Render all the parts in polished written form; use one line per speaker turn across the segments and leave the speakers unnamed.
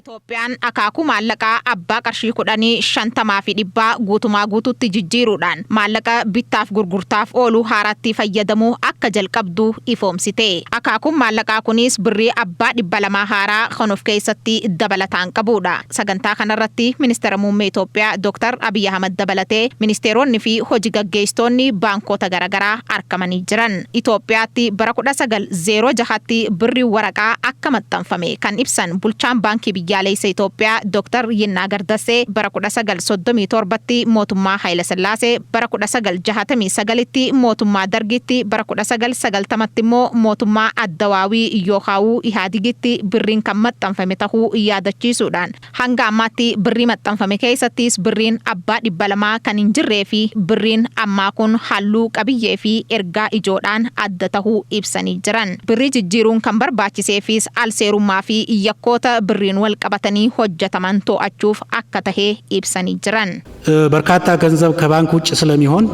Itoophiyaan akaakuu maallaqaa abbaa qarshii 10, 50 fi 100 guutumaa guututti jijjiiruudhaan maallaqa bittaaf gurgurtaaf oolu haaraatti fayyadamuu akka jalqabdu ifoomsite. Akaakuun maallaqaa kunis birrii abbaa 200 haaraa kan of keessatti dabalataan qabudha. Sagantaa kanarratti Ministeera Muummee Itoophiyaa Dr. Abiy Ahmad dabalatee ministeeronni fi hoji gaggeessitoonni baankota garaagaraa argamanii jiran. Itoophiyaatti bara 1906tti birri waraqaa akka maxxanfame kan ibsan bulchaan Baankii Biyyaalessa Itoophiyaa Dr. Yinnaagar Dassee, bara 1937tti mootummaa Hayilasillaasee, bara 1969tti mootummaa Dargitti, bara 1990tti immoo mootummaa Addawaawii yookaawuu Ihaadigitti birriin kan maxxanfame tahuu yaadachiisuudhaan, hanga ammaatti birrii maxxanfame keessattis birriin abbaa 200 kan hin jirree fi birriin ammaa kun halluu, qabiyyee fi ergaa ijoodhaan adda tahuu ibsanii jiran. Birrii jijjiiruun kan barbaachiseefis alseerummaa fi yakkoota birriin wal qabatanii hojjetaman to'achuuf akka tahe ibsanii jiran.
በርካታ ገንዘብ ከባንክ ውጭ ስለሚሆን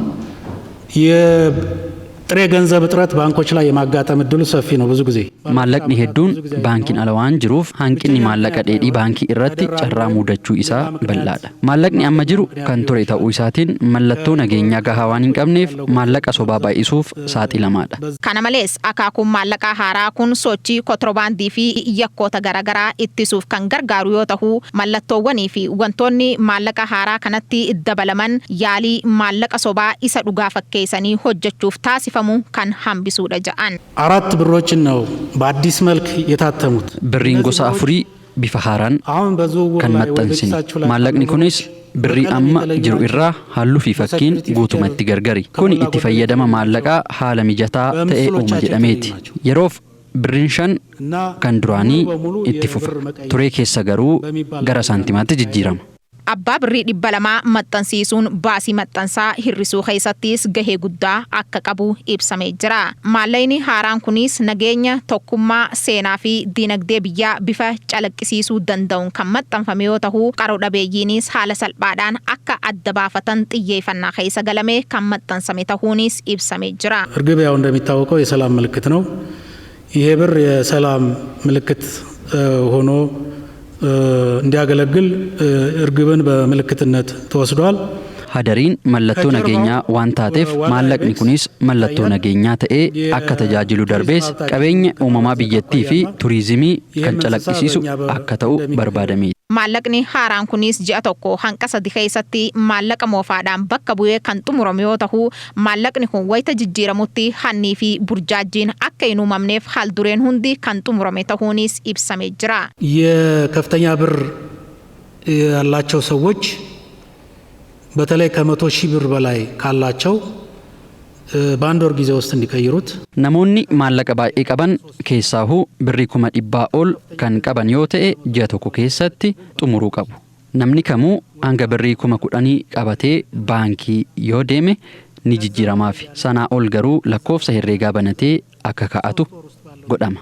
የጥሬ ገንዘብ እጥረት ባንኮች ላይ የማጋጠም እድሉ ሰፊ ነው። ብዙ ጊዜ
Maallaqni hedduun baankiin ala waan jiruuf, hanqinni maallaqa dheedhii baankii irratti carraa mudachuu isaa bal'aadha. Maallaqni amma jiru kan ture ta'uu isaatiin mallattoo nageenyaa gahaa waan hin qabneef, maallaqa sobaa baay'isuuf saaxilamaadha.
Kana malees, akaakuun maallaqaa haaraa kun sochii kontirobaandii fi yakkoota garaagaraa ittisuuf kan gargaaru yoo ta'u, mallattoowwanii fi wantoonni maallaqa haaraa kanatti dabalaman yaalii maallaqa sobaa isa dhugaa fakkeessanii hojjechuuf taasifamu kan hambisuudha ja'an.
አራት ብሮችን ነው በአዲስ መልክ የታተሙት።
Birriin gosa afurii bifa haaraan
አሁን በዝውውር
kan
ላይ ወይ
maxxansine.
በኪሳችሁ ላይ
Maallaqni kunis birrii amma jiru irraa halluu fi fakkiin guutumatti gargari. Kuni itti fayyadama maallaqaa haala mijataa ta'e uuma jedhameeti. Yeroof birriin 5 kan duraanii itti fufa. Turee keessa garuu gara saantimaatti jijjiirama.
Abbaa birrii 200 maxxansiisuun baasii maxxansaa hir'isuu keessattis gahee guddaa akka qabu ibsamee jira. Maallaqni haaraan kunis nageenya, tokkummaa, seenaa fi diinagdee biyyaa bifa calaqqisiisuu danda'uun kan maxxanfame yoo ta'u, qaroo dhabeeyyiinis haala salphaadhaan akka adda baafatan xiyyeeffannaa keessa galame kan maxxansame ta'uunis ibsamee jira.
እርግብ ያው እንደሚታወቀው የሰላም ምልክት ነው። ይሄ ብር የሰላም ምልክት ሆኖ እንዲያገለግል እርግብን በምልክትነት ተወስዷል።
Hadariin mallattoo nageenyaa waan taateef, maallaqni kunis mallattoo nageenyaa ta'ee akka tajaajilu darbees qabeenya uumamaa biyyattii fi turizimii kan calaqqisiisu akka ta'u barbaadameeti.
Maallaqni haaraan kunis ji'a 1 hanga 3 keessatti maallaqa moofaadhaan bakka bu'ee kan xumurame yoo ta'u, maallaqni kun wayita jijjiiramutti hannii fi burjaajjiin akka hin uumamneef haal dureen hundi kan xumurame ta'uunis ibsamee jira.
የከፍተኛ ብር ያላቸው ሰዎች በተለይ ከ100,000 ብር በላይ ካላቸው በአንድ ወር ጊዜ ውስጥ እንዲቀይሩት
Namoonni maallaqa baay'ee qaban, keessaahuu birrii 100,000 ol kan qaban yoo ta'e, ji'a 1 keessatti xumuruu qabu. Namni kamuu hanga birrii 10,000 qabatee baankii yoo deeme ni jijjiiramaaf. Sanaa ol garuu lakkoofsa herreegaa banatee akka kaa'atu godhama.